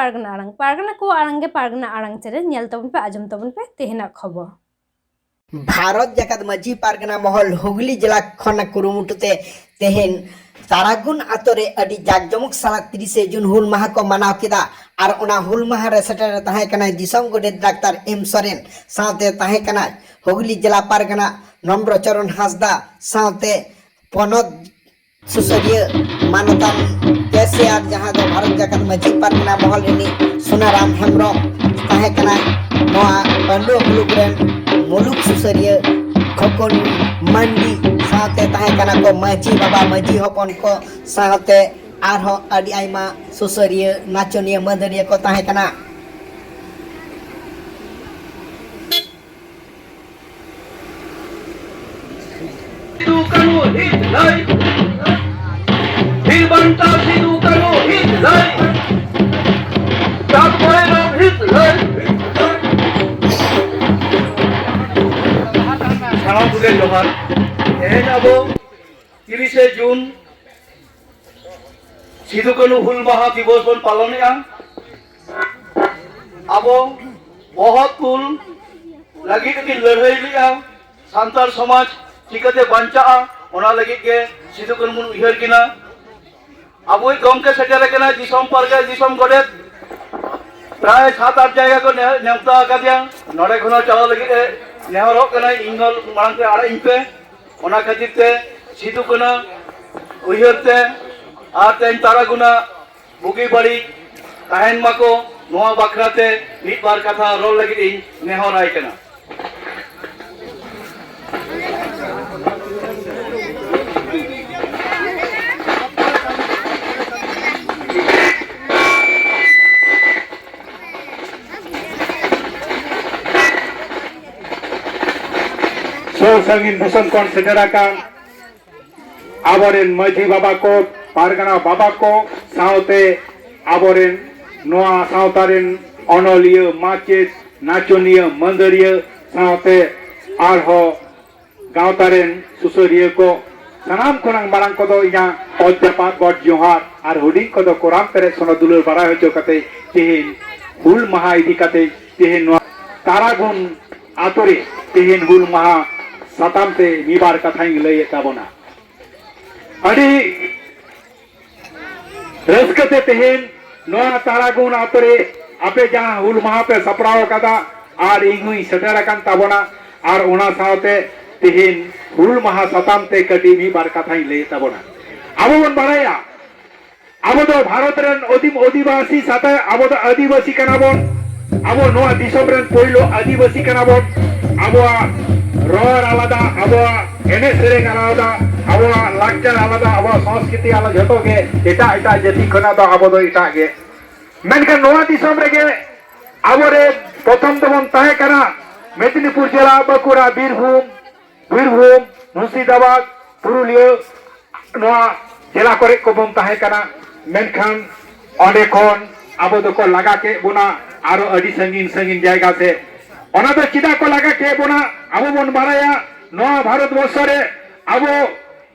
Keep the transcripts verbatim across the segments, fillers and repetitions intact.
ᱯᱟᱨᱜᱟᱱᱟ ᱟᱲᱟᱝ, ᱯᱟᱨᱜᱟᱱᱟ ᱠᱚ ᱟᱲᱟᱝ ᱜᱮ ᱯᱟᱨᱜᱟᱱᱟ ᱟᱲᱟᱝ ᱪᱮᱱᱮᱞ, ᱧᱮᱞ ᱛᱟᱵᱚᱱ ᱯᱮ, ᱟᱸᱡᱚᱢ ᱛᱟᱵᱚᱱ ᱯᱮ ᱛᱮᱦᱮᱧᱟᱜ ᱠᱷᱚᱵᱚᱨ᱾ ᱵᱷᱟᱨᱚᱛ ᱡᱟᱠᱟᱛ ᱢᱟᱹᱡᱷᱤ ᱯᱟᱨᱜᱟᱱᱟ ᱢᱚᱦᱚᱞ ᱦᱩᱜᱽᱞᱤ ᱡᱮᱞᱟ ᱠᱷᱚᱱ ᱠᱩᱨᱩᱢᱩᱴᱩ ᱛᱮ ᱛᱮᱦᱮᱧ ᱛᱟᱨᱟᱜᱩᱱ ᱟᱛᱳ ᱨᱮ ᱟᱹᱰᱤ ᱡᱟᱠ ᱡᱚᱢᱚᱠ ᱥᱟᱞᱟᱜ ᱛᱤᱨᱤᱥᱮ ᱡᱩᱱ ᱦᱩᱞ ᱢᱟᱦᱟ ᱠᱚ ᱢᱟᱱᱟᱣ ᱠᱮᱫᱟ᱾ ᱟᱨ ᱚᱱᱟ ᱦᱩᱞ ᱢᱟᱦᱟ ᱨᱮ ᱥᱮᱴᱮᱨ ᱨᱮ ᱛᱟᱦᱮᱸ ᱠᱟᱱᱟᱭ ᱫᱤᱥᱚᱢ ᱜᱚᱰᱮᱛ ᱰᱟᱠᱛᱟᱨ ᱮᱢ ᱥᱚᱨᱮᱱ, ᱥᱟᱶᱛᱮ ᱛᱟᱦᱮᱸ ᱠᱟᱱᱟᱭ ᱦᱩᱜᱽᱞᱤ ᱡᱮᱞᱟ ᱯᱟᱨᱜᱟᱱᱟ ᱱᱚᱢᱵᱨᱚ ᱪᱚᱨᱚᱱ ᱦᱟᱸᱥᱫᱟ, ᱥᱟᱶᱛᱮ ᱯᱚᱱᱚᱛ ᱥᱩᱥᱟᱹᱨᱤᱭᱟᱹ ᱢᱟᱱᱚᱛᱟᱱ ᱠᱮ ᱥᱤ ᱟᱨ, ᱡᱟᱦᱟᱸ ᱫᱚ ᱵᱷᱟᱨᱚᱛ ᱡᱟᱠᱟᱛ ᱢᱟᱹᱡᱷᱤ ᱯᱟᱨᱜᱟᱱᱟ ᱢᱚᱦᱚᱞ ᱨᱤᱱᱤᱡ ᱥᱩᱱᱟᱨᱟᱢ ᱦᱮᱢᱵᱨᱚᱢ ᱛᱟᱦᱮᱸ ᱠᱟᱱᱟᱭ᱾ ᱱᱚᱣᱟ ᱯᱟᱺᱰᱩᱣᱟᱹ ᱢᱩᱞᱩᱠ ᱨᱮᱱ ᱢᱩᱞᱩᱠ ᱥᱩᱥᱟᱹᱨᱤᱭᱟᱹ ᱠᱷᱚᱠᱚᱱ ᱢᱟᱱᱰᱤ, ᱥᱟᱶᱛᱮ ᱛᱟᱦᱮᱸ ᱠᱟᱱᱟ ᱠᱚ ᱢᱟᱹᱡᱷᱤ ᱵᱟᱵᱟ, ᱢᱟᱹᱡᱷᱤ ᱦᱚᱯᱚᱱ ᱠᱚ, ᱥᱟᱶᱛᱮ ᱟᱨᱦᱚᱸ ᱟᱹᱰᱤ ᱟᱭᱢᱟ ᱥᱩᱥᱟᱹᱨᱤᱭᱟᱹ, ᱱᱟᱪᱚᱱᱤᱭᱟᱹ, ᱢᱟᱹᱫᱟᱹᱲᱤᱭᱟᱹ ᱠᱚ ᱛᱟᱦᱮᱸ ᱠᱟᱱᱟ᱾ ᱥᱤᱫᱩ ᱠᱟᱹᱱᱦᱩ ᱦᱤᱛ ᱞᱟᱹᱭ, ᱵᱤᱨ ᱵᱟᱱᱴᱟ ᱥᱤᱫᱩ ᱠᱟᱹᱱᱦᱩ ᱦᱤᱛ ᱞᱟᱹᱭ, ᱪᱟᱸᱫ ᱵᱷᱟᱭᱨᱚᱵ ᱦᱤᱛ ᱞᱟᱹᱭ᱾ ᱥᱟᱱᱟᱢ ᱠᱚᱜᱮ ᱡᱚᱦᱟᱨ᱾ ᱛᱮᱦᱮᱧ ᱟᱵᱚ ᱛᱤᱨᱤᱥᱮ ᱡᱩᱱ ᱥᱤᱫᱩ ᱠᱟᱹᱱᱦᱩ ᱦᱩᱞ ᱢᱟᱦᱟ ᱫᱤᱵᱚᱥ ᱵᱚᱱ ᱯᱟᱞᱚᱱᱮᱜᱼᱟ᱾ ᱟᱵᱚ ᱵᱚᱦᱚᱜ ᱛᱩᱞ ᱞᱟᱹᱜᱤᱫ ᱠᱤᱱ ᱞᱟᱹᱲᱦᱟᱹᱭ ᱞᱮᱜᱼᱟ, ᱥᱟᱱᱛᱟᱲ ᱥᱚᱢᱟᱡᱽ ᱪᱤᱠᱟᱹᱛᱮ ᱵᱟᱧᱪᱟᱜᱼᱟ, ᱚᱱᱟ ᱞᱟᱹᱜᱤᱫ ᱜᱮ ᱥᱤᱫᱩ ᱠᱟᱹᱱᱦᱩ ᱵᱚᱱ ᱩᱭᱦᱟᱹᱨ ᱠᱤᱱᱟ᱾ ᱟᱵᱚᱭᱤᱡ ᱜᱚᱢᱠᱮ ᱥᱮᱴᱮᱨ ᱟᱠᱟᱱᱟ, ᱫᱤᱥᱚᱢ ᱯᱟᱨᱜᱟᱱᱟ, ᱫᱤᱥᱚᱢ ᱜᱚᱰᱮᱛ᱾ ᱯᱨᱟᱭ ᱥᱟᱛ ᱟᱴ ᱡᱟᱭᱜᱟ ᱠᱚ ᱱᱮ-, ᱱᱮᱣᱛᱟ ᱟᱠᱟᱫᱮᱭᱟ᱾ ᱱᱚᱰᱮ ᱠᱷᱚᱱ ᱦᱚᱸ ᱪᱟᱞᱟᱣ ᱞᱟᱹᱜᱤᱫ ᱮ ᱱᱮᱦᱚᱨᱚᱜ ᱠᱟᱱᱟ, ᱤᱧ ᱦᱚᱸ ᱢᱟᱲᱟᱝ ᱛᱮ ᱟᱲᱟᱜ ᱤᱧ ᱯᱮ᱾ ᱚᱱᱟ ᱠᱷᱟᱹᱛᱤᱨ ᱛᱮ ᱥᱤᱫᱩ ᱠᱟᱹᱱᱦᱩ ᱩᱭᱦᱟᱹᱨ ᱛᱮ ᱟᱨ ᱛᱮᱦᱮᱧ ᱛᱟᱨᱟᱜᱩᱱᱟ ᱵᱩᱜᱤ ᱵᱟᱹᱲᱤᱡ ᱛᱟᱦᱮᱱ ᱢᱟᱠᱚ, ᱱᱚᱣᱟ ᱵᱟᱠᱷᱨᱟ ᱛᱮ ᱢᱤᱫ ᱵᱟᱨ ᱠᱟᱛᱷᱟ ᱨᱚᱲ ᱞᱟᱹᱜᱤᱫ ᱤᱧ ᱱᱮᱦᱚᱨ ᱟᱭ ᱠᱟᱱᱟ᱾ ᱥᱩᱨ ᱥᱟᱺᱜᱤᱧ ᱫᱤᱥᱚᱢ ᱠᱷᱚᱱ ᱥᱮᱴᱮᱨ ᱟᱠᱟᱱ ᱟᱵᱚᱨᱮᱱ ᱢᱟᱹᱡᱷᱤ ᱵᱟᱵᱟ ᱠᱚ, ᱯᱟᱨᱜᱟᱱᱟ ᱵᱟᱵᱟ ᱠᱚ, ᱥᱟᱶᱛᱮ ᱟᱵᱚᱨᱮᱱ ᱱᱚᱣᱟ ᱥᱟᱶᱛᱟ ᱨᱮᱱ ᱚᱱᱚᱞᱤᱭᱟᱹ, ᱢᱟᱪᱮᱫ, ᱱᱟᱪᱚᱱᱤᱭᱟᱹ, ᱢᱟᱹᱫᱟᱹᱲᱤᱭᱟᱹ, ᱥᱟᱶᱛᱮ ᱟᱨᱦᱚᱸ ᱜᱟᱶᱛᱟ ᱨᱮᱱ ᱥᱩᱥᱟᱹᱨᱤᱭᱟᱹ ᱠᱚ, ᱥᱟᱱᱟᱢ ᱠᱷᱚᱱᱟᱝ ᱢᱟᱨᱟᱝ ᱠᱚᱫᱚ ᱤᱧᱟᱹᱜ ᱚᱛ ᱡᱟᱯᱟᱜ ᱜᱚᱰ ᱡᱚᱦᱟᱨ ᱟᱨ ᱦᱩᱰᱤᱧ ᱠᱚᱫᱚ ᱠᱚᱨᱟᱢ ᱯᱮᱨᱮᱡ ᱥᱚᱱᱚ ᱫᱩᱞᱟᱹᱲ ᱵᱟᱲᱟᱭ ᱦᱚᱪᱚ ᱠᱟᱛᱮ ᱛᱮᱦᱮᱧ ᱦᱩᱞ ᱢᱟᱦᱟ ᱤᱫᱤ ᱠᱟᱛᱮ ᱛᱮᱦᱮᱧ ᱱᱚᱣᱟ ᱛᱟᱨᱟᱜᱩᱱ ᱟᱛᱳ ᱨᱮ ᱛᱮᱦᱮᱧ ᱦᱩᱞ ᱢᱟᱦᱟ ᱥᱟᱛᱟᱢ ᱛᱮ ᱢᱤᱫ ᱵᱟᱨ ᱠᱟᱛᱷᱟᱧ ᱞᱟᱹᱭᱮᱫ ᱛᱟᱵᱚᱱᱟ᱾ ᱟᱹᱰᱤ ᱨᱟᱹᱥᱠᱟᱹ ᱛᱮ ᱛᱮᱦᱮᱧ ᱱᱚᱣᱟ ᱛᱟᱨᱟᱜᱩᱱ ᱟᱛᱳ ᱨᱮ ᱟᱯᱮ ᱡᱟᱦᱟᱸ ᱦᱩᱞ ᱢᱟᱦᱟ ᱯᱮ ᱥᱟᱯᱲᱟᱣ ᱟᱠᱟᱫᱟ ᱟᱨ ᱤᱧ ᱦᱚᱸᱧ ᱥᱮᱴᱮᱨ ᱟᱠᱟᱱ ᱛᱟᱵᱚᱱᱟ, ᱟᱨ ᱚᱱᱟ ᱥᱟᱶᱛᱮ ᱛᱮᱦᱮᱧ ᱦᱩᱞ ᱢᱟᱦᱟ ᱥᱟᱛᱟᱢ ᱛᱮ ᱠᱟᱹᱴᱤᱡ ᱢᱤᱫ ᱵᱟᱨ ᱠᱟᱛᱷᱟᱧ ᱞᱟᱹᱭᱮᱫ ᱛᱟᱵᱚᱱᱟ᱾ ᱟᱵᱚ ᱵᱚᱱ ᱵᱟᱲᱟᱭᱟ, ᱟᱵᱚ ᱫᱚ ᱵᱷᱟᱨᱚᱛ ᱨᱮᱱ ᱟᱹᱫᱤᱢ ᱚᱫᱤᱵᱟᱥᱤ ᱥᱟᱛᱮ ᱟᱵᱚ ᱫᱚ ᱟᱹᱫᱤᱵᱟᱹᱥᱤ ᱠᱟᱱᱟ ᱵᱚᱱ᱾ ᱟᱵᱚ ᱱᱚᱣᱟ ᱫᱤᱥᱚᱢ ᱨᱮᱱ ᱯᱳᱭᱞᱳ ᱟᱹᱫᱤᱵᱟᱹᱥᱤ ᱠᱟᱱᱟ ᱵᱚᱱ᱾ ᱟᱵᱚᱣᱟᱜ ᱨᱚᱲ ᱟᱞᱟᱫᱟ, ᱟᱵᱚᱣᱟᱜ ᱮᱱᱮᱡ ᱥᱮᱨᱮᱧ ᱟᱞᱟᱫᱟ, ᱟᱵᱚᱣᱟᱜ ᱞᱟᱠᱪᱟᱨ ᱟᱞᱟᱫᱟ, ᱟᱵᱚᱣᱟᱜ ᱥᱚᱝᱥᱠᱨᱤᱛᱤ ᱟᱞᱟᱫᱟ, ᱡᱷᱚᱛᱚ ᱜᱮ ᱮᱴᱟᱜ ᱮᱴᱟᱜ ᱡᱟᱹᱛᱤ ᱠᱷᱚᱱᱟᱜ ᱫᱚ ᱟᱵᱚ ᱫᱚ ᱮᱴᱟᱜ ᱜᱮ᱾ ᱢᱮᱱᱠᱷᱟᱱ ᱱᱚᱣᱟ ᱫᱤᱥᱚᱢ ᱨᱮᱜᱮ ᱟᱵᱚᱨᱮᱱ ᱯᱨᱚᱛᱷᱚᱢ ᱫᱚᱵᱚᱱ ᱛᱟᱦᱮᱸ ᱠᱟᱱᱟ ᱢᱮᱫᱤᱱᱤᱯᱩᱨ ᱡᱮᱞᱟ, ᱵᱟᱸᱠᱩᱲᱟ, ᱵᱤᱨᱵᱷᱩᱢ, ᱵᱤᱨᱵᱷᱩᱢ, ᱢᱩᱨᱥᱤᱫᱟᱵᱟᱫᱽ, ᱯᱩᱨᱩᱞᱤᱭᱟᱹ, ᱱᱚᱣᱟ ᱡᱮᱞᱟ ᱠᱚᱨᱮ ᱠᱚᱵᱚᱱ ᱛᱟᱦᱮᱸ ᱠᱟᱱᱟ᱾ ᱢᱮᱱᱠᱷᱟᱱ ᱚᱸᱰᱮ ᱠᱷᱚᱱ ᱟᱵᱚ ᱫᱚᱠᱚ ᱞᱟᱜᱟ ᱠᱮᱫ ᱵᱚᱱᱟ ᱟᱨᱚ ᱟᱹᱰᱤ ᱥᱟᱺᱜᱤᱧ ᱥᱟᱺᱜᱤᱧ ᱡᱟᱭᱜᱟ ᱥᱮᱫ᱾ ᱚᱱᱟ ᱫᱚ ᱪᱮᱫᱟᱜ ᱠᱚ ᱞᱟᱜᱟ ᱠᱮᱫ ᱵᱚᱱᱟ? ᱟᱵᱚ ᱵᱚᱱ ᱵᱟᱲᱟᱭᱟ, ᱱᱚᱣᱟ ᱵᱷᱟᱨᱚᱛ ᱵᱚᱨᱥᱚ ᱨᱮ ᱟᱵᱚ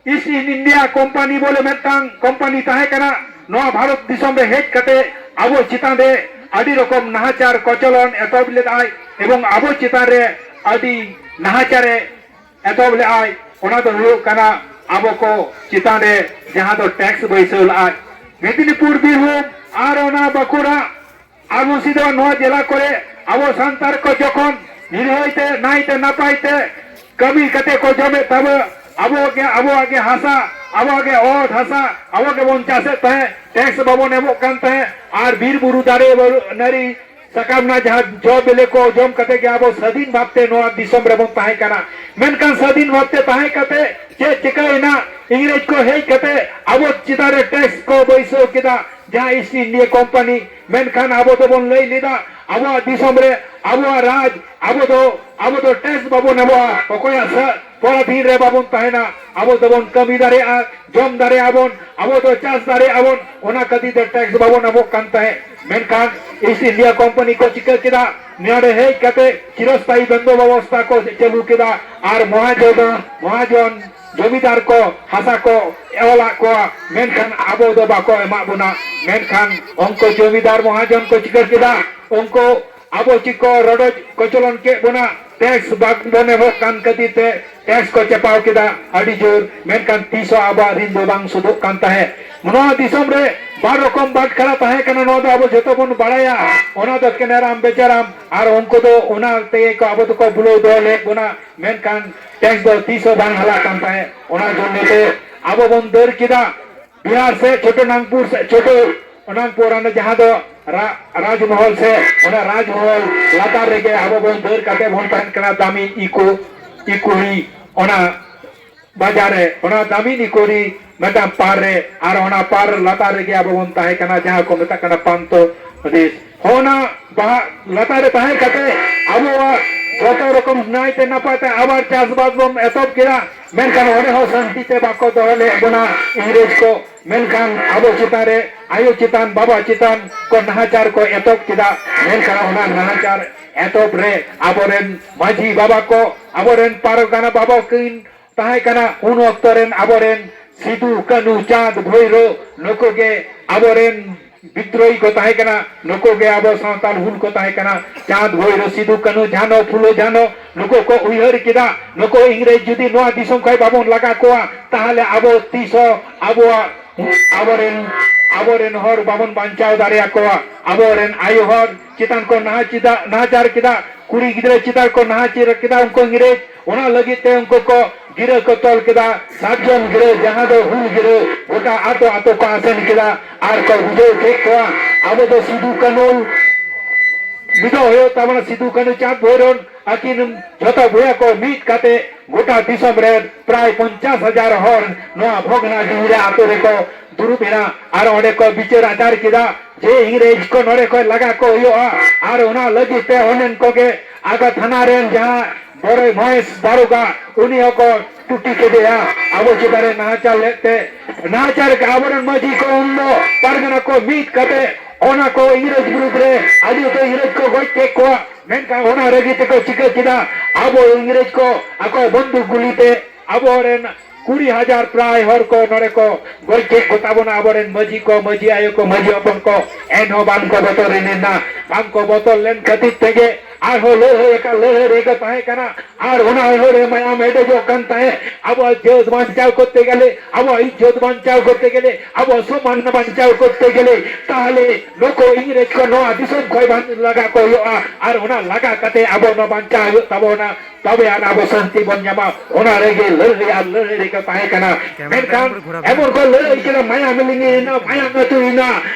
ᱤᱥᱴ ᱤᱱᱰᱤᱭᱟ ᱠᱳᱢᱯᱟᱱᱤ ᱵᱚᱞᱮ ᱢᱤᱫᱴᱟᱝ ᱠᱳᱢᱯᱟᱱᱤ ᱛᱟᱦᱮᱸ ᱠᱟᱱᱟ᱾ ᱱᱚᱣᱟ ᱵᱷᱟᱨᱚᱛ ᱫᱤᱥᱚᱢ ᱨᱮ ᱦᱮᱡ ᱠᱟᱛᱮ ᱟᱵᱚ ᱪᱮᱛᱟᱱ ᱨᱮ ᱟᱹᱰᱤ ᱨᱚᱠᱚᱢ ᱱᱟᱦᱟᱪᱟᱨ ᱠᱚᱪᱚᱞᱚᱱ ᱮᱛᱚᱦᱚᱵ ᱞᱮᱫᱟᱭ ᱮᱵᱚᱝ ᱟᱵᱚ ᱪᱮᱛᱟᱱ ᱨᱮ ᱟᱹᱰᱤ ᱱᱟᱦᱟᱪᱟᱨᱮ ᱮᱛᱚᱦᱚᱵ ᱞᱮᱫᱟᱭ᱾ ᱚᱱᱟ ᱫᱚ ᱦᱩᱭᱩᱜ ᱠᱟᱱᱟ ᱟᱵᱚ ᱠᱚ ᱪᱮᱛᱟᱱ ᱨᱮ ᱡᱟᱦᱟᱸ ᱫᱚ ᱴᱮᱠᱥ ᱵᱟᱹᱭᱥᱟᱹᱣ ᱞᱮᱫᱟᱭ᱾ ᱢᱮᱫᱤᱱᱤᱯᱩᱨ, ᱵᱤᱨᱵᱷᱩᱢ ᱟᱨ ᱚᱱᱟ ᱵᱟᱸᱠᱩᱲᱟ ᱟᱨ ᱢᱩᱨᱥᱤᱫᱟᱵᱟᱫᱽ, ᱱᱚᱣᱟ ᱡᱮᱞᱟ ᱠᱚᱨᱮ ᱟᱵᱚ ᱥᱟᱱᱛᱟᱲ ᱠᱚ ᱡᱚᱠᱷᱚᱱ ᱱᱤᱨᱟᱹᱭ ᱛᱮ, ᱱᱟᱭ ᱛᱮ, ᱱᱟᱯᱟᱭ ᱛᱮ ᱠᱟᱹᱢᱤ ᱠᱟᱛᱮ ᱠᱚ ᱡᱚᱢᱮᱫ ᱛᱟᱵᱚ, ᱟᱵᱚ ᱜᱮ, ᱟᱵᱚᱣᱟᱜ ᱜᱮ ᱦᱟᱥᱟ, ᱟᱵᱚᱣᱟᱜ ᱜᱮ ᱚᱛ ᱦᱟᱥᱟ, ᱟᱵᱚ ᱜᱮᱵᱚᱱ ᱪᱟᱥᱮᱫ ᱛᱟᱦᱮᱸᱫ, ᱴᱮᱠᱥ ᱵᱟᱵᱚᱱ ᱮᱢᱚᱜ ᱠᱟᱱ ᱛᱟᱦᱮᱸᱫ, ᱟᱨ ᱵᱤᱨ ᱵᱩᱨᱩ ᱫᱟᱨᱮ ᱵᱟᱹᱱᱩᱜ, ᱱᱟᱹᱲᱤ ᱥᱟᱠᱟᱢ ᱨᱮᱱᱟᱜ ᱡᱟᱦᱟᱸ ᱡᱚ ᱵᱤᱞᱤ ᱠᱚ ᱡᱚᱢ ᱠᱟᱛᱮ ᱜᱮ ᱟᱵᱚ ᱥᱟᱹᱫᱷᱤᱱ ᱵᱷᱟᱵᱽ ᱛᱮ ᱱᱚᱣᱟ ᱫᱤᱥᱚᱢ ᱨᱮᱵᱚᱱ ᱛᱟᱦᱮᱸ ᱠᱟᱱᱟ᱾ ᱢᱮᱱᱠᱷᱟᱱ ᱥᱟᱹᱫᱷᱤᱱ ᱵᱷᱟᱵᱽ ᱛᱮ ᱛᱟᱦᱮᱸ ᱠᱟᱛᱮ ᱪᱮᱫ ᱪᱤᱠᱟᱹᱭᱮᱱᱟ? ᱤᱝᱨᱮᱡᱽ ᱠᱚ ᱦᱮᱡ ᱠᱟᱛᱮ ᱟᱵᱚ ᱪᱮᱛᱟᱱ ᱨᱮ ᱴᱮᱠᱥ ᱠᱚ ᱵᱟᱹᱭᱥᱟᱹᱣ ᱠᱮᱫᱟ, ᱡᱟᱦᱟᱸ ᱤᱥᱴ ᱤᱱᱰᱤᱭᱟ ᱠᱳᱢᱯᱟᱱᱤ᱾ ᱢᱮᱱᱠᱷᱟᱱ ᱟᱵᱚ ᱫᱚᱵᱚᱱ ᱞᱟᱹᱭ ᱞᱮᱫᱟ, ᱟᱵᱚᱣᱟᱜ ᱫᱤᱥᱚᱢ ᱨᱮ ᱟᱵᱚᱣᱟᱜ ᱨᱟᱡᱽ, ᱟᱵᱚ ᱫᱚ, ᱟᱵᱚ ᱫᱚ ᱴᱮᱠᱥ ᱵᱟᱵᱚᱱ ᱮᱢᱚᱜᱼᱟ, ᱚᱠᱚᱭᱟᱜ ᱥᱟ-, ᱯᱚᱨᱟᱫᱷᱤᱱ ᱨᱮ ᱵᱟᱵᱚᱱ ᱛᱟᱦᱮᱱᱟ, ᱟᱵᱚ ᱫᱚᱵᱚᱱ ᱠᱟᱹᱢᱤ ᱫᱟᱲᱮᱭᱟᱜᱼᱟ, ᱡᱚᱢ ᱫᱟᱲᱮᱭᱟᱜᱼᱟ ᱵᱚᱱ, ᱟᱵᱚ ᱫᱚ ᱪᱟᱥ ᱫᱟᱲᱮᱭᱟᱜᱼᱟ ᱵᱚᱱ, ᱚᱱᱟ ᱠᱷᱟᱹᱛᱤᱨ ᱛᱮ ᱴᱮᱠᱥ ᱵᱟᱵᱚᱱ ᱮᱢᱚᱜ ᱠᱟᱱ ᱛᱟᱦᱮᱸᱫ᱾ ᱢᱮᱱᱠᱷᱟᱱ ᱤᱥᱴ ᱤᱱᱰᱤᱭᱟ ᱠᱳᱢᱯᱟᱱᱤ ᱠᱚ ᱪᱤᱠᱟᱹ ᱠᱮᱫᱟ? ᱱᱚᱰᱮ ᱦᱮᱡ ᱠᱟᱛᱮ ᱪᱤᱨᱚᱥᱛᱷᱟᱭᱤ ᱵᱚᱱᱫᱳ ᱵᱮᱵᱚᱥᱛᱷᱟ ᱠᱚ ᱪᱟᱹᱞᱩ ᱠᱮᱫᱟ᱾ ᱟᱨ ᱢᱚᱦᱟᱡᱚᱱ, ᱢᱚᱦᱟᱡᱚᱱ ᱡᱚᱢᱤᱫᱟᱨ ᱠᱚ ᱦᱟᱥᱟ ᱠᱚ ᱚᱞᱟᱫ ᱠᱚᱣᱟ, ᱢᱮᱱᱠᱷᱟᱱ ᱟᱵᱚ ᱫᱚ ᱵᱟᱠᱚ ᱮᱢᱟᱜ ᱵᱚᱱᱟ᱾ ᱢᱮᱱᱠᱷᱟᱱ ᱩᱱᱠᱩ ᱡᱚᱢᱤᱫᱟᱨ ᱢᱚᱦᱟᱡᱚᱱ ᱠᱚ ᱪᱤᱠᱟᱹ ᱠᱮᱫᱟ? ᱩᱱᱠᱩ ᱟᱵᱚ ᱪᱮᱫ ᱠᱚ ᱨᱚᱰᱚᱡ ᱠᱚᱪᱞᱚᱱ ᱠᱮᱫ ᱵᱚᱱᱟ, ᱴᱮᱠᱥ ᱵᱟᱝ ᱵᱚᱱ ᱮᱢᱚᱜ ᱠᱟᱱ ᱠᱷᱟᱹᱛᱤᱨ ᱛᱮ ᱴᱮᱠᱥ ᱠᱚ ᱪᱟᱯᱟᱣ ᱠᱮᱫᱟ ᱟᱹᱰᱤ ᱡᱳᱨ, ᱢᱮᱱᱠᱷᱟᱱ ᱛᱤᱥ ᱦᱚᱸ ᱟᱵᱚᱣᱟᱜ ᱨᱤᱱ ᱫᱚ ᱵᱟᱝ ᱥᱳᱫᱷᱚᱜ ᱠᱟᱱ ᱛᱟᱦᱮᱸᱫ᱾ ᱱᱚᱣᱟ ᱫᱤᱥᱚᱢ ᱨᱮ ᱵᱟᱨ ᱨᱚᱠᱚᱢ ᱵᱟᱴᱠᱷᱟᱨᱟ ᱛᱟᱦᱮᱸ ᱠᱟᱱᱟ, ᱱᱚᱣᱟ ᱫᱚ ᱟᱵᱚ ᱡᱷᱚᱛᱚ ᱵᱚᱱ ᱵᱟᱲᱟᱭᱟ᱾ ᱚᱱᱟ ᱫᱚ ᱠᱮᱱᱟᱨᱟᱢ ᱵᱮᱪᱟᱨᱟᱢ, ᱟᱨ ᱩᱱᱠᱩ ᱫᱚ ᱚᱱᱟ ᱛᱮᱜᱮ ᱠᱚ ᱟᱵᱚ ᱫᱚᱠᱚ ᱵᱩᱞᱟᱹᱣ ᱫᱚᱦᱚ ᱞᱮᱫ ᱵᱚᱱᱟ, ᱢᱮᱱᱠᱷᱟᱱ ᱴᱮᱠᱥ ᱫᱚ ᱛᱤᱥ ᱦᱚᱸ ᱵᱟᱝ ᱦᱟᱞᱟᱜ ᱠᱟᱱ ᱛᱟᱦᱮᱸᱫ᱾ ᱚᱱᱟ ᱡᱚᱱᱱᱚ ᱛᱮ ᱟᱵᱚ ᱵᱚᱱ ᱫᱟᱹᱲ ᱠᱮᱫᱟ ᱵᱤᱦᱟᱨ ᱥᱮ ᱪᱷᱳᱴᱳ ᱱᱟᱜᱽᱯᱩᱨ ᱥᱮ ᱪᱷᱳᱴᱳ ᱱᱟᱜᱽᱯᱩᱨ, ᱚᱱᱟ ᱡᱟᱦᱟᱸ ᱫᱚ ᱨᱟ-, ᱨᱟᱡᱽᱢᱚᱦᱚᱞ ᱥᱮ ᱚᱱᱟ ᱨᱟᱡᱽᱢᱚᱦᱚᱞ ᱞᱟᱛᱟᱨ ᱨᱮᱜᱮ ᱟᱵᱚ ᱵᱚᱱ ᱫᱟᱹᱲ ᱠᱟᱛᱮ ᱵᱚᱱ ᱛᱟᱦᱮᱱ ᱠᱟᱱᱟ ᱫᱟᱢᱤᱱ ᱤᱠᱳ, ᱤᱠᱳᱦᱤ, ᱚᱱᱟ ᱵᱟᱡᱟᱨ ᱨᱮ, ᱚᱱᱟ ᱫᱟᱢᱤᱱ ᱤᱠᱳᱦᱤ ᱢᱤᱫᱴᱟᱝ ᱯᱟᱨ ᱨᱮ, ᱟᱨ ᱚᱱᱟ ᱯᱟᱨ ᱞᱟᱛᱟᱨ ᱨᱮᱜᱮ ᱟᱵᱚ ᱵᱚᱱ ᱛᱟᱦᱮᱸ ᱠᱟᱱᱟ, ᱡᱟᱦᱟᱸ ᱠᱚ ᱢᱮᱛᱟᱜ ᱠᱟᱱᱟ ᱯᱟᱱᱛᱚ ᱯᱨᱚᱫᱮᱥ᱾ ᱚᱱᱟ ᱵᱟᱦᱟ ᱞᱟᱛᱟᱨ ᱨᱮ ᱛᱟᱦᱮᱸ ᱠᱟᱛᱮ ᱟᱵᱚᱣᱟᱜ ᱡᱚᱛᱚ ᱨᱚᱠᱚᱢ ᱱᱟᱭᱛᱮ ᱱᱟᱯᱟᱭ ᱛᱮ ᱟᱵᱟᱨ ᱪᱟᱥᱵᱟᱥ ᱵᱚᱱ ᱮᱛᱚᱦᱚᱵ ᱠᱮᱫᱟ᱾ ᱢᱮᱱᱠᱷᱟᱱ ᱚᱸᱰᱮ ᱦᱚᱸ ᱥᱟᱱᱛᱤ ᱛᱮ ᱵᱟᱠᱚ ᱫᱚᱦᱚ ᱞᱮᱫ ᱵᱚᱱᱟ ᱤᱝᱨᱮᱡᱽ ᱠᱚ᱾ ᱢᱮᱱᱠᱷᱟᱱ ᱟᱵᱚ ᱪᱮᱛᱟᱱ ᱨᱮ, ᱟᱭᱳ ᱪᱮᱛᱟᱱ, ᱵᱟᱵᱟ ᱪᱮᱛᱟᱱ ᱠᱚ ᱱᱟᱦᱟᱪᱟᱨ ᱠᱚ ᱮᱛᱚᱦᱚᱵ ᱠᱮᱫᱟ᱾ ᱢᱮᱱᱠᱷᱟᱱ ᱚᱱᱟ ᱱᱟᱦᱟᱪᱟᱨ ᱮᱛᱚᱦᱚᱵ ᱨᱮ ᱟᱵᱚᱨᱮᱱ ᱢᱟᱹᱡᱷᱤ ᱵᱟᱵᱟ ᱠᱚ, ᱟᱵᱚᱨᱮᱱ ᱯᱟᱨᱜᱟᱱᱟ ᱵᱟᱵᱟ ᱠᱤᱱ ᱛᱟᱦᱮᱸ ᱠᱟᱱᱟ᱾ ᱩᱱ ᱚᱠᱛᱚ ᱨᱮᱱ ᱟᱵᱚᱨᱮᱱ ᱥᱤᱫᱩ, ᱠᱟᱹᱱᱦᱩ, ᱪᱟᱸᱫᱽ, ᱵᱷᱳᱭᱨᱳ, ᱱᱩᱠᱩ ᱜᱮ ᱟᱵᱚᱨᱮᱱ ᱵᱤᱫᱽᱨᱳᱦᱤ ᱠᱚ ᱛᱟᱦᱮᱸ ᱠᱟᱱᱟ, ᱱᱩᱠᱩ ᱜᱮ ᱟᱵᱚ ᱥᱟᱶᱛᱟᱞ ᱦᱩᱞ ᱠᱚ ᱛᱟᱦᱮᱸ ᱠᱟᱱᱟ᱾ ᱪᱟᱸᱫᱽ, ᱵᱷᱳᱭᱨᱳ, ᱥᱤᱫᱩ, ᱠᱟᱹᱱᱦᱩ, ᱡᱷᱟᱱᱚ, ᱯᱷᱩᱞᱳ, ᱡᱷᱟᱱᱚ, ᱱᱩᱠᱩ ᱠᱚ ᱩᱭᱦᱟᱹᱨ ᱠᱮᱫᱟ, ᱱᱩᱠᱩ ᱤᱝᱨᱮᱡᱽ ᱡᱩᱫᱤ ᱱᱚᱣᱟ ᱫᱤᱥᱚᱢ ᱠᱷᱚᱱ ᱵᱟᱵᱚᱱ ᱞᱟᱜᱟ ᱠᱚᱣᱟ, ᱛᱟᱦᱚᱞᱮ ᱟᱵᱚ ᱛᱤᱥ ᱦᱚᱸ ᱟᱵᱚᱣᱟᱜ, ᱟᱵᱚᱨᱮᱱ, ᱟᱵᱚᱨᱮᱱ ᱦᱚᱲ ᱵᱟᱵᱚᱱ ᱵᱟᱧᱪᱟᱣ ᱫᱟᱲᱮᱭᱟᱠᱚᱣᱟ᱾ ᱟᱵᱚᱨᱮᱱ ᱟᱭᱳ ᱦᱚᱲ ᱪᱮᱛᱟᱱ ᱠᱚ ᱱᱟᱦᱟᱪᱤᱫᱟ-, ᱱᱟᱦᱟᱪᱟᱨ ᱠᱮᱫᱟ, ᱠᱩᱲᱤ ᱜᱤᱫᱽᱨᱟᱹ ᱪᱮᱛᱟᱱ ᱠᱚ ᱱᱟᱦᱟᱪᱟᱨ ᱠᱮᱫᱟ ᱩᱱᱠᱩ ᱤᱝᱨᱮᱡᱽ᱾ ᱚᱱᱟ ᱞᱟᱹᱜᱤᱫ ᱛᱮ ᱩᱱᱠᱩ ᱠᱚ ᱜᱤᱨᱟᱹ ᱠᱚ ᱛᱚᱞ ᱠᱮᱫᱟ, ᱥᱟᱨᱡᱚᱢ ᱜᱤᱨᱟᱹ, ᱡᱟᱦᱟᱸ ᱫᱚ ᱦᱩᱞ ᱜᱤᱨᱟᱹ, ᱜᱚᱴᱟ ᱟᱛᱳ ᱟᱛᱳ ᱠᱚ ᱟᱥᱮᱱ ᱠᱮᱫᱟ ᱟᱨ ᱠᱚ ᱵᱩᱡᱷᱟᱹᱣ ᱠᱮᱫ ᱠᱚᱣᱟ, ᱟᱵᱚ ᱫᱚ ᱥᱤᱫᱩ ᱠᱟᱹᱱᱩ ᱢᱤᱫᱚᱜ ᱦᱩᱭᱩᱜ ᱛᱟᱵᱚᱱᱟ᱾ ᱥᱤᱫᱩ ᱠᱟᱹᱱᱩ ᱪᱟᱸᱫᱽ ᱵᱷᱳᱭᱨᱳᱵ ᱟᱹᱠᱤᱱ ᱡᱷᱚᱛᱚ ᱵᱚᱭᱦᱟ ᱠᱚ ᱢᱤᱫ ᱠᱟᱛᱮ ᱜᱚᱴᱟ ᱫᱤᱥᱚᱢ ᱨᱮ ᱯᱨᱟᱭ ᱯᱚᱧᱪᱟᱥ ᱦᱟᱡᱟᱨ ᱦᱚᱲ ᱱᱚᱣᱟ ᱵᱷᱚᱜᱽᱱᱟᱰᱤᱦᱤ ᱨᱮ ᱟᱛᱳ ᱨᱮᱠᱚ ᱫᱩᱲᱩᱵ ᱮᱱᱟ ᱟᱨ ᱚᱸᱰᱮ ᱠᱚ ᱵᱤᱪᱟᱹᱨ ᱟᱪᱟᱨ ᱠᱮᱫᱟ ᱡᱮ ᱤᱝᱨᱮᱡᱽ ᱠᱚ ᱱᱚᱰᱮ ᱠᱷᱚᱱ ᱞᱟᱜᱟ ᱠᱚ ᱦᱩᱭᱩᱜᱼᱟ᱾ ᱟᱨ ᱚᱱᱟ ᱞᱟᱹᱜᱤᱫ ᱛᱮ ᱚᱱᱮᱱ ᱠᱚᱜᱮ ᱟᱜᱟ ᱛᱷᱟᱱᱟ ᱨᱮᱱ ᱡᱟᱦᱟᱸ ᱵᱚᱲᱮ ᱢᱚᱦᱮᱥ ᱫᱟᱨᱳᱜᱟ, ᱩᱱᱤ ᱦᱚᱸᱠᱚ ᱴᱩᱴᱤ ᱠᱮᱫᱮᱭᱟ᱾ ᱟᱵᱚ ᱪᱮᱛᱟᱱ ᱨᱮ ᱱᱟᱦᱟᱪᱟᱨ ᱞᱮᱫ ᱛᱮ, ᱱᱟᱦᱟᱪᱟᱨ ᱠᱮᱫ ᱟᱵᱚᱨᱮᱱ ᱢᱟᱹᱡᱷᱤ ᱠᱚ ᱩᱱᱫᱚ ᱯᱟᱨᱜᱟᱱᱟ ᱠᱚ ᱢᱤᱫ ᱠᱟᱛᱮ ᱚᱱᱟ ᱠᱚ ᱤᱝᱨᱮᱡᱽ ᱵᱤᱨᱩᱫᱽ ᱨᱮ ᱟᱹᱰᱤ ᱩᱛᱟᱹᱨ ᱤᱝᱨᱮᱡᱽ ᱠᱚ ᱜᱚᱡ ᱠᱮᱫ ᱠᱚᱣᱟ᱾ ᱢᱮᱱᱠᱷᱟᱱ ᱚᱱᱟ ᱨᱟᱹᱜᱤ ᱛᱮᱠᱚ ᱪᱤᱠᱟᱹ ᱠᱮᱫᱟ, ᱟᱵᱚ ᱤᱝᱨᱮᱡᱽ ᱠᱚ ᱟᱠᱚ ᱵᱚᱱᱫᱩᱠ ᱜᱩᱞᱤ ᱛᱮ ᱟᱵᱚᱨᱮᱱ ᱠᱩᱲᱤ ᱦᱟᱡᱟᱨ ᱯᱨᱟᱭ ᱦᱚᱲ ᱠᱚ ᱱᱚᱰᱮ ᱠᱚ ᱜᱚᱡ ᱠᱮᱫ ᱠᱚ ᱛᱟᱵᱚᱱᱟ, ᱟᱵᱚᱨᱮᱱ ᱢᱟᱹᱡᱷᱤ ᱠᱚ, ᱢᱟᱹᱡᱷᱤ ᱟᱭᱳ ᱠᱚ, ᱢᱟᱹᱡᱷᱤ ᱦᱚᱯᱚᱱ ᱠᱚ, ᱮᱱᱦᱚᱸ ᱵᱟᱝ ᱠᱚ ᱵᱚᱛᱚᱨ ᱞᱮᱱᱟ᱾ ᱵᱟᱝ ᱠᱚ ᱵᱚᱛᱚᱨ ᱞᱮᱱ ᱠᱷᱟᱹᱛᱤᱨ ᱛᱮᱜᱮ ᱟᱨᱦᱚᱸ ᱞᱟᱹᱲᱦᱟᱹᱭ ᱟᱠᱟᱱ, ᱞᱟᱹᱲᱦᱟᱹᱭ ᱨᱮᱜᱮ ᱛᱟᱦᱮᱸ ᱠᱟᱱᱟ᱾ ᱟᱨ ᱚᱱᱟ ᱞᱟᱹᱲᱦᱟᱹᱭ ᱨᱮ ᱢᱟᱭᱟᱢ ᱮᱰᱮᱡᱚᱜ ᱠᱟᱱ ᱛᱟᱦᱮᱸᱫ᱾ ᱟᱵᱚᱣᱟᱜ ᱡᱟᱹᱛ ᱵᱟᱧᱪᱟᱣ ᱠᱚᱨᱛᱮ ᱜᱮᱞᱮ, ᱟᱵᱚᱣᱟᱜ ᱤᱡᱽᱡᱚᱛ ᱵᱟᱧᱪᱟᱣ ᱠᱚᱨᱛᱮ ᱜᱮᱞᱮ, ᱟᱵᱚᱣᱟᱜ ᱥᱚᱢᱢᱟᱱ ᱵᱟᱧᱪᱟᱣ ᱠᱚᱨᱛᱮ ᱜᱮᱞᱮ, ᱛᱟᱦᱞᱮ ᱱᱩᱠᱩ ᱤᱝᱨᱮᱡᱽ ᱠᱚ ᱱᱚᱣᱟ ᱫᱤᱥᱚᱢ ᱠᱷᱚᱱ ᱵᱟᱝ ᱞᱟᱜᱟ ᱠᱚ ᱦᱩᱭᱩᱜᱼᱟ᱾ ᱟᱨ ᱚᱱᱟ ᱞᱟᱜᱟ ᱠᱟᱛᱮ ᱟᱵᱚ ᱱᱚᱣᱟ ᱵᱟᱧᱪᱟᱣ ᱦᱩᱭᱩᱜ ᱛᱟᱵᱚᱱᱟ᱾ ᱛᱚᱵᱮ ᱟᱱ ᱟᱵᱚ ᱥᱟᱱᱛᱤ ᱵᱚᱱ ᱧᱟᱢᱟ᱾ ᱚᱱᱟ ᱨᱮᱜᱮ ᱞᱟᱹᱲᱦᱟᱹᱭ ᱟᱨ ᱞᱟᱹᱲᱦᱟᱹᱭ ᱨᱮᱜᱮ ᱛᱟᱦᱮᱸ ᱠᱟᱱᱟ᱾ ᱢᱮᱱᱠᱷᱟᱱ ᱮᱢᱚᱱ ᱠᱚ ᱞᱟᱹᱲᱦᱟᱹᱭ ᱠᱟᱱᱟ, ᱢᱟᱭᱟᱢ ᱞᱤᱸᱜᱤᱭᱮᱱᱟ, ᱢᱟᱭᱟᱢ ᱟᱹᱛᱩᱭᱮᱱᱟ᱾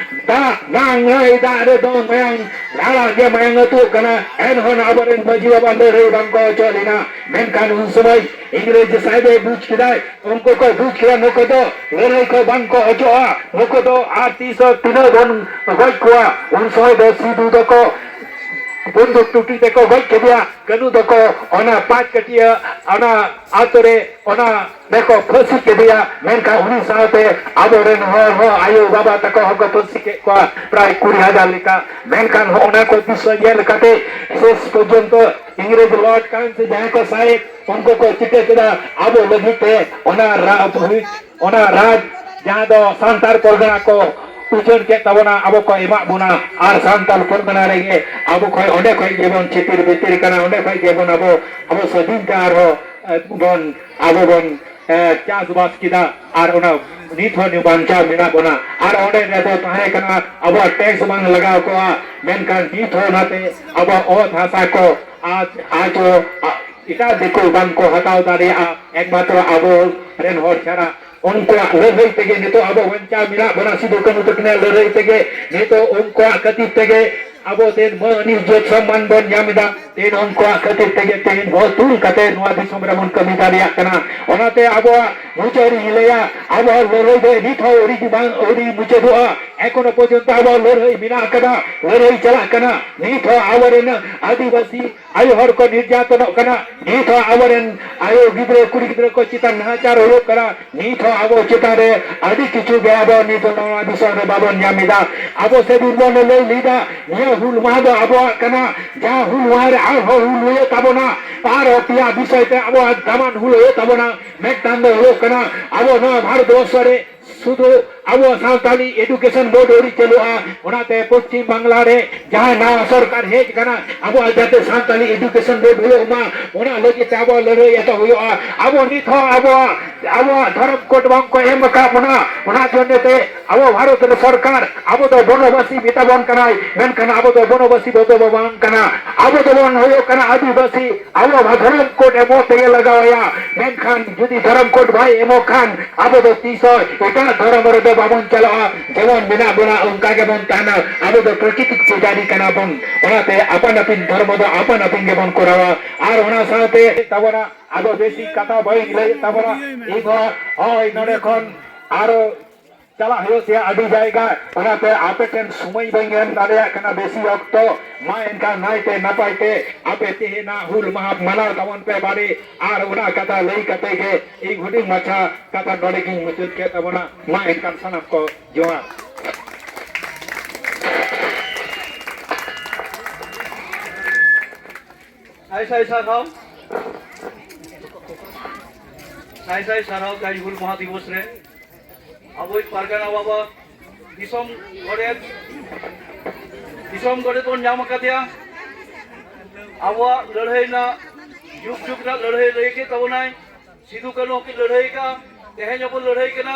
ᱫᱟᱜ ᱱᱟᱝ ᱱᱟᱹᱭ ᱫᱟᱜ ᱨᱮᱫᱚ ᱢᱟᱭᱟᱢ ᱨᱟᱲᱟ ᱜᱮ ᱢᱟᱭᱟᱢ ᱟᱹᱛᱩᱜ ᱠᱟᱱᱟ᱾ ᱮᱱᱦᱚᱸ ᱟᱵᱚᱨᱮᱱ ᱢᱟᱹᱡᱷᱤ ᱵᱟᱵᱟ ᱞᱟᱹᱲᱦᱟᱹᱭ ᱵᱟᱝ ᱠᱚ ᱦᱚᱪᱚ ᱞᱮᱱᱟ᱾ ᱢᱮᱱᱠᱷᱟᱱ ᱩᱱ ᱥᱚᱢᱚᱭ ᱤᱝᱨᱮᱡᱽ ᱥᱟᱦᱮᱵᱮ ᱵᱩᱡᱽ ᱠᱮᱫᱟᱭ, ᱩᱱᱠᱩ ᱠᱚ ᱵᱩᱡᱽ ᱠᱮᱫᱟ ᱱᱩᱠᱩ ᱫᱚ ᱞᱟᱹᱲᱦᱟᱹᱭ ᱠᱚ ᱵᱟᱝ ᱠᱚ ᱚᱪᱚᱜᱼᱟ, ᱱᱩᱠᱩ ᱫᱚ ᱟᱨ ᱛᱤᱥ ᱦᱚᱸ ᱛᱤᱱᱟᱹᱜ ᱵᱚᱱ ᱜᱚᱡ ᱠᱚᱣᱟ᱾ ᱩᱱ ᱥᱚᱢᱚᱭ ᱫᱚ ᱥᱤᱫᱷᱩ ᱫᱚᱠᱚ ᱵᱚᱱᱫᱩᱠ ᱴᱩᱴᱤ ᱛᱮᱠᱚ ᱜᱚᱡ ᱠᱮᱫᱮᱭᱟ, ᱠᱟᱹᱱᱩ ᱫᱚᱠᱚ ᱚᱱᱟ ᱯᱟᱸᱪ ᱠᱟᱹᱴᱤᱭᱟᱹ ᱚᱱᱟ ᱟᱛᱳ ᱨᱮ ᱚᱱᱟ ᱨᱮᱠᱚ ᱯᱷᱟᱹᱥᱤ ᱠᱮᱫᱮᱭᱟ᱾ ᱢᱮᱱᱠᱷᱟᱱ ᱩᱱᱤ ᱥᱟᱶᱛᱮ ᱟᱵᱚᱨᱮᱱ ᱦᱚᱲ ᱦᱚᱸ ᱟᱭᱳ ᱵᱟᱵᱟ ᱛᱟᱠᱚ ᱦᱚᱸᱠᱚ ᱯᱷᱟᱹᱥᱤ ᱠᱮᱫ ᱠᱚᱣᱟ, ᱯᱨᱟᱭ ᱠᱩᱲᱤ ᱦᱟᱡᱟᱨ ᱞᱮᱠᱟ᱾ ᱢᱮᱱᱠᱷᱟᱱ ᱦᱚᱸ ᱚᱱᱟ ᱠᱚ ᱫᱤᱥᱟᱹ ᱧᱮᱞ ᱠᱟᱛᱮ ᱥᱮᱥ ᱯᱚᱨᱡᱚᱱᱛᱚ ᱤᱝᱨᱮᱡᱽ ᱞᱚᱨᱰ ᱠᱟᱱ ᱥᱮ ᱡᱟᱦᱟᱸᱭ ᱠᱚ ᱥᱟᱦᱮᱵ, ᱩᱱᱠᱩ ᱠᱚ ᱪᱤᱠᱟᱹ ᱠᱮᱫᱟ, ᱟᱵᱚ ᱞᱟᱹᱜᱤᱫ ᱛᱮ ᱚᱱᱟ ᱨᱟ-, ᱚᱱᱟ ᱨᱟᱡᱽ ᱡᱟᱦᱟᱸ ᱫᱚ ᱥᱟᱱᱛᱟᱲ ᱯᱚᱨᱜᱟᱱᱟ ᱠᱚ ᱩᱪᱷᱟᱹᱱ ᱠᱮᱫ ᱛᱟᱵᱚᱱᱟ, ᱟᱵᱚ ᱠᱚ ᱮᱢᱟᱜ ᱵᱚᱱᱟ᱾ ᱟᱨ ᱥᱟᱱᱛᱟᱲ ᱯᱚᱨᱜᱟᱱᱟ ᱨᱮᱜᱮ ᱟᱵᱚ ᱠᱷᱚᱱ, ᱚᱸᱰᱮ ᱠᱷᱚᱱ ᱜᱮᱵᱚᱱ ᱪᱷᱤᱛᱤᱨ ᱵᱤᱛᱤᱨ ᱠᱟᱱᱟ, ᱚᱸᱰᱮ ᱠᱷᱚᱱ ᱜᱮᱵᱚᱱ ᱟᱵᱚ, ᱟᱵᱚ ᱥᱟᱹᱫᱷᱤᱱ ᱛᱮ ᱟᱨᱦᱚᱸ, ᱮ, ᱵᱚᱱ, ᱟᱵᱚ ᱵᱚᱱ, ᱮ, ᱪᱟᱥᱵᱟᱥ ᱠᱮᱫᱟ᱾ ᱟᱨ ᱚᱱᱟ ᱱᱤᱛ ᱦᱚᱸ ᱵᱟᱧᱪᱟᱣ ᱢᱮᱱᱟᱜ ᱵᱚᱱᱟ᱾ ᱟᱨ ᱚᱸᱰᱮ ᱨᱮᱫᱚ ᱛᱟᱦᱮᱸ ᱠᱟᱱᱟ ᱟᱵᱚᱣᱟᱜ ᱴᱮᱠᱥ ᱵᱟᱝ ᱞᱟᱜᱟᱣ ᱠᱚᱜᱼᱟ, ᱢᱮᱱᱠᱷᱟᱱ ᱱᱤᱛ ᱦᱚᱸ ᱚᱱᱟᱛᱮ ᱟᱵᱚᱣᱟᱜ ᱚᱛ ᱦᱟᱥᱟ ᱠᱚ ᱟᱡ, ᱟᱡ ᱦᱚᱸ, ᱟ-, ᱮᱴᱟᱜ ᱫᱤᱠᱩ ᱵᱟᱝ ᱠᱚ ᱦᱟᱛᱟᱣ ᱫᱟᱲᱮᱭᱟᱜᱼᱟ, ᱮᱠᱢᱟᱛᱨᱚ ᱟᱵᱚ ᱨᱮᱱ ᱦᱚᱲ ᱪᱷᱟᱲᱟ᱾ ᱩᱱᱠᱩᱣᱟᱜ ᱞᱟᱹᱲᱦᱟᱹᱭ ᱛᱮᱜᱮ ᱱᱤᱛᱚᱜ ᱟᱵᱚ ᱵᱟᱧᱪᱟᱣ ᱢᱮᱱᱟᱜ ᱵᱚᱱᱟ, ᱥᱤᱫᱩ ᱠᱟᱹᱱᱦᱩ ᱛᱟᱹᱠᱤᱱᱟᱜ ᱞᱟᱹᱲᱦᱟᱹᱭ ᱛᱮᱜᱮ᱾ ᱱᱤᱛᱚᱜ ᱩᱱᱠᱩᱣᱟᱜ ᱠᱷᱟᱹᱛᱤᱨ ᱛᱮᱜᱮ ᱟᱵᱚ ᱛᱮᱦᱮᱧ ᱢᱟᱹᱱ ᱤᱡᱽᱡᱚᱛ ᱥᱚᱱᱢᱟᱱ ᱵᱚᱱ ᱧᱟᱢ ᱮᱫᱟ᱾ ᱛᱮᱦᱮᱧ ᱩᱱᱠᱩᱣᱟᱜ ᱠᱷᱟᱹᱛᱤᱨ ᱛᱮᱜᱮ ᱛᱮᱦᱮᱧ ᱵᱚᱦᱚᱜ ᱛᱩᱞ ᱠᱟᱛᱮ ᱱᱚᱣᱟ ᱫᱤᱥᱚᱢ ᱨᱮᱵᱚᱱ ᱠᱟᱹᱢᱤ ᱫᱟᱲᱮᱭᱟᱜ ᱠᱟᱱᱟ᱾ ᱚᱱᱟᱛᱮ ᱟᱵᱚᱣᱟᱜ ᱢᱩᱪᱟᱹᱫ ᱨᱤᱧ ᱞᱟᱹᱭᱟ, ᱟᱵᱚᱣᱟᱜ ᱞᱟᱹᱲᱦᱟᱹᱭ ᱫᱚ ᱱᱤᱛ ᱦᱚᱸ ᱟᱹᱣᱨᱤ ᱵᱟᱝ, ᱟᱹᱣᱨᱤ ᱢᱩᱪᱟᱹᱫᱚᱜᱼᱟ᱾ ᱮᱠᱷᱚᱱᱳ ᱯᱚᱨᱡᱚᱱᱛᱚ ᱟᱵᱚᱣᱟᱜ ᱞᱟᱹᱲᱦᱟᱹᱭ ᱢᱮᱱᱟᱜ ᱟᱠᱟᱫᱟ, ᱞᱟᱹᱲᱦᱟᱹᱭ ᱪᱟᱞᱟᱜ ᱠᱟᱱᱟ᱾ ᱱᱤᱛ ᱦᱚᱸ ᱟᱵᱚᱨᱮᱱ ᱟᱹᱫᱤᱵᱟᱹᱥᱤ ᱟᱭᱳ ᱦᱚᱲ ᱠᱚ ᱱᱤᱨᱡᱟᱛᱚᱱᱚᱜ ᱠᱟᱱᱟ᱾ ᱱᱤᱛ ᱦᱚᱸ ᱟᱵᱚᱨᱮᱱ ᱟᱭᱳ ᱜᱤᱫᱽᱨᱟᱹ, ᱠᱩᱲᱤ ᱜᱤᱫᱽᱨᱟᱹ ᱠᱚ ᱪᱮᱛᱟᱱ ᱱᱟᱦᱟᱪᱟᱨ ᱦᱩᱭᱩᱜ ᱠᱟᱱᱟ᱾ ᱱᱤᱛ ᱦᱚᱸ ᱟᱵᱚ ᱪᱮᱛᱟᱱ ᱨᱮ ᱟᱹᱰᱤ ᱠᱤᱪᱷᱩ ᱜᱮ ᱟᱵᱚ ᱱᱤᱛ ᱱᱚᱣᱟ ᱫᱤᱥᱚᱢ ᱨᱮ ᱵᱟᱵᱚᱱ ᱧᱟᱢ ᱮᱫᱟ᱾ ᱟᱵᱚ ᱥᱮᱫᱤᱱ ᱵᱚᱱ ᱞᱟᱹᱭ ᱞᱮᱫᱟ, ᱱᱤᱭᱟᱹ ᱦᱩᱞ ᱢᱟᱦᱟ ᱫᱚ ᱟᱵᱚᱣᱟᱜ ᱠᱟᱱᱟ, ᱡᱟᱦᱟᱸ ᱦᱩᱞ ᱢᱟᱦᱟ ᱨᱮ ᱟᱨᱦᱚᱸ ᱦᱩᱞ ᱦᱩᱭᱩᱜ ᱛᱟᱵᱚᱱᱟ, ᱟᱨᱦᱚᱸ ᱯᱮᱭᱟ ᱵᱤᱥᱚᱭ ᱛᱮ ᱟᱵᱚᱣᱟᱜ ᱫᱟᱢᱟᱱ ᱦᱩᱞ ᱦᱩᱭᱩᱜ ᱛᱟᱵᱚᱱᱟ᱾ ᱢᱤᱫᱴᱟᱝ ᱫᱚ ᱦᱩᱭᱩᱜ ᱠᱟᱱᱟ ᱟᱵᱚ ᱱᱚᱣᱟ ᱵᱷᱟᱨᱚᱛ ᱵᱚᱨᱥᱚ ᱨᱮ ᱥᱩᱫᱷᱩ ᱟᱵᱚ ᱥᱟᱱᱛᱟᱲᱤ education board ᱟᱹᱣᱨᱤ ᱪᱟᱹᱞᱩᱜᱼᱟ, ᱚᱱᱟᱛᱮ ᱯᱚᱪᱷᱤᱢ ᱵᱟᱝᱞᱟ ᱨᱮ ᱡᱟᱦᱟᱸ ᱱᱟᱣᱟ ᱥᱚᱨᱠᱟᱨ ᱦᱮᱡ ᱟᱠᱟᱱᱟ, ᱟᱵᱚᱣᱟᱜ ᱡᱟᱛᱮ ᱥᱟᱱᱛᱟᱲᱤ education board ᱦᱩᱭᱩᱜ ᱢᱟ, ᱚᱱᱟ ᱞᱟᱹᱜᱤᱫ ᱛᱮ ᱟᱵᱚᱣᱟᱜ ᱞᱟᱹᱲᱦᱟᱹᱭ ᱮᱛᱚᱦᱚᱵ ᱦᱩᱭᱩᱜᱼᱟ᱾ ᱟᱵᱚ ᱱᱤᱛ ᱦᱚᱸ ᱟᱵᱚᱣᱟᱜ, ᱟᱵᱚᱣᱟᱜ ᱫᱷᱚᱨᱚᱢ code ᱵᱟᱝ ᱠᱚ ᱮᱢ ᱟᱠᱟᱫ ᱵᱚᱱᱟ, ᱚᱱᱟ ᱡᱚᱱᱱᱮ ᱛᱮ ᱟᱵᱚ ᱵᱷᱟᱨᱚᱛ ᱨᱮ ᱥᱚᱨᱠᱟᱨ ᱟᱵᱚ ᱫᱚ ᱵᱚᱱᱚᱵᱟᱥᱤ ᱢᱮᱛᱟ ᱵᱚᱱ ᱠᱟᱱᱟᱭ, ᱢᱮᱱᱠᱷᱟᱱ ᱟᱵᱚ ᱫᱚ ᱵᱚᱱᱚᱵᱟᱥᱤ ᱵᱚᱱ ᱫᱚ ᱵᱟᱝ ᱠᱟᱱᱟ, ᱟᱵᱚ ᱫᱚᱵᱚᱱ ᱦᱩᱭᱩᱜ ᱠᱟᱱᱟ ᱟᱹᱫᱤᱵᱟᱹᱥᱤ᱾ ᱟᱵᱚ ᱢᱟ ᱫᱷᱚᱨᱚᱢ code ᱮᱢᱚᱜ ᱛᱮᱜᱮ ᱞᱟᱜᱟᱣ ᱟᱭᱟ, ᱢᱮᱱᱠᱷᱟᱱ ᱡᱩᱫᱤ ᱫᱷᱚᱨᱚᱢ code ᱵᱟᱭ ᱮᱢᱚᱜ ᱠᱷᱟᱱ ᱟᱵᱚ ᱫᱚ ᱛᱤᱥ ᱦᱚᱸ ᱮᱴᱟᱜ ᱫᱷᱚᱨᱚᱢ ᱨᱮᱫᱚ ᱵᱟᱵᱚᱱ ᱪᱟᱞᱟᱜᱼᱟ, ᱡᱮᱢᱚᱱ ᱢᱮᱱᱟᱜ ᱵᱚᱱᱟ ᱚᱱᱠᱟ ᱜᱮᱵᱚᱱ ᱛᱟᱦᱮᱱᱟ᱾ ᱟᱵᱚ ᱫᱚ ᱯᱨᱚᱠᱨᱤᱛᱤᱠ ᱯᱩᱡᱟᱨᱤ ᱠᱟᱱᱟ ᱵᱚᱱ, ᱚᱱᱟᱛᱮ ᱟᱯᱟᱱ ᱟᱹᱯᱤᱱ ᱫᱷᱚᱨᱢᱚ ᱫᱚ ᱟᱯᱟᱱ ᱟᱹᱯᱤᱱ ᱜᱮᱵᱚᱱ ᱠᱚᱨᱟᱣᱟ᱾ ᱟᱨ ᱚᱱᱟ ᱥᱟᱶᱛᱮ ᱛᱟᱵᱚᱱᱟ ᱟᱫᱚ ᱵᱮᱥᱤ ᱠᱟᱛᱷᱟ ᱵᱟᱹᱧ ᱞᱟᱹᱭᱮᱫ ᱛᱟᱵᱚᱱᱟ᱾ ᱤᱧ ᱦᱚᱸ ᱦᱳᱭ ᱱᱚᱰᱮ ᱠᱷᱚᱱ ᱟᱨᱚ ᱪᱟᱞᱟᱜ ᱦᱩᱭᱩᱜ ᱛᱮᱭᱟ ᱟᱹᱰᱤ ᱡᱟᱭᱜᱟ, ᱚᱱᱟᱛᱮ ᱟᱯᱮ ᱴᱷᱮᱱ ᱥᱚᱢᱚᱭ ᱵᱟᱹᱧ ᱮᱢ ᱫᱟᱲᱮᱭᱟᱜ ᱠᱟᱱᱟ ᱵᱮᱥᱤ ᱚᱠᱛᱚ᱾ ᱢᱟ ᱮᱱᱠᱷᱟᱱ ᱱᱟᱭᱛᱮ ᱱᱟᱯᱟᱭ ᱛᱮ ᱟᱯᱮ ᱛᱮᱦᱮᱧᱟᱜ ᱦᱩᱞ ᱢᱟᱦᱟ ᱢᱟᱱᱟᱣ ᱛᱟᱵᱚᱱ ᱯᱮ ᱵᱟᱨᱮ᱾ ᱟᱨ ᱚᱱᱟ ᱠᱟᱛᱷᱟ ᱞᱟᱹᱭ ᱠᱟᱛᱮ ᱜᱮ ᱤᱧ ᱦᱩᱰᱤᱧ ᱢᱟᱪᱷᱟ ᱠᱟᱛᱷᱟ ᱱᱚᱰᱮ ᱜᱤᱧ ᱢᱩᱪᱟᱹᱫ ᱠᱮᱫ ᱛᱟᱵᱚᱱᱟ᱾ ᱢᱟ ᱮᱱᱠᱷᱟᱱ ᱥᱟᱱᱟᱢ ᱠᱚ ᱡᱚᱦᱟᱨ᱾ ᱥᱟᱭ ᱥᱟᱭ ᱥᱟᱨᱦᱟᱣ, ᱥᱟᱭ ᱥᱟᱭ ᱥᱟᱨᱦᱟᱣ ᱛᱮᱦᱮᱧ ᱦᱩᱞ ᱢᱟᱦᱟ ᱫᱤᱵᱚᱥ ᱨᱮ ᱟᱵᱚᱭᱤᱡ ᱯᱟᱨᱜᱟᱱᱟ ᱵᱟᱵᱟ ᱫᱤᱥᱚᱢ ᱜᱚᱰᱮᱛ, ᱫᱤᱥᱚᱢ ᱜᱚᱰᱮᱛ ᱵᱚᱱ ᱧᱟᱢ ᱟᱠᱟᱫᱮᱭᱟ᱾ ᱟᱵᱚᱣᱟᱜ ᱞᱟᱹᱲᱦᱟᱹᱭ ᱨᱮᱱᱟᱜ ᱡᱩᱜᱽ ᱡᱩᱜᱽ ᱨᱮᱱᱟᱜ ᱞᱟᱹᱲᱦᱟᱹᱭ ᱞᱟᱹᱭ ᱠᱮᱫ ᱛᱟᱵᱚᱱᱟᱭ᱾ ᱥᱤᱫᱩ ᱠᱟᱹᱱᱦᱩ ᱦᱚᱸᱠᱤᱱ ᱞᱟᱹᱲᱦᱟᱹᱭ ᱟᱠᱟᱫᱼᱟ, ᱛᱮᱦᱮᱧ ᱦᱚᱸᱵᱚᱱ ᱞᱟᱹᱲᱦᱟᱹᱭ ᱠᱟᱱᱟ᱾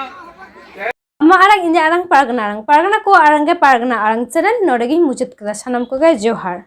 ᱟᱢᱟᱜ ᱟᱲᱟᱝ, ᱤᱧᱟᱹᱜ ᱟᱲᱟᱝ, ᱯᱟᱨᱜᱟᱱᱟ ᱟᱲᱟᱝ, ᱯᱟᱨᱜᱟᱱᱟ ᱠᱚᱣᱟᱜ ᱟᱲᱟᱝ ᱜᱮ ᱯᱟᱨᱜᱟᱱᱟ ᱟᱲᱟᱝ ᱪᱮᱱᱮᱞ᱾ ᱱᱚᱰᱮ ᱜᱤᱧ ᱢᱩᱪᱟᱹᱫ ᱠᱮᱫᱟ᱾ ᱥᱟᱱᱟᱢ ᱠᱚᱜᱮ ᱡᱚᱦᱟᱨ᱾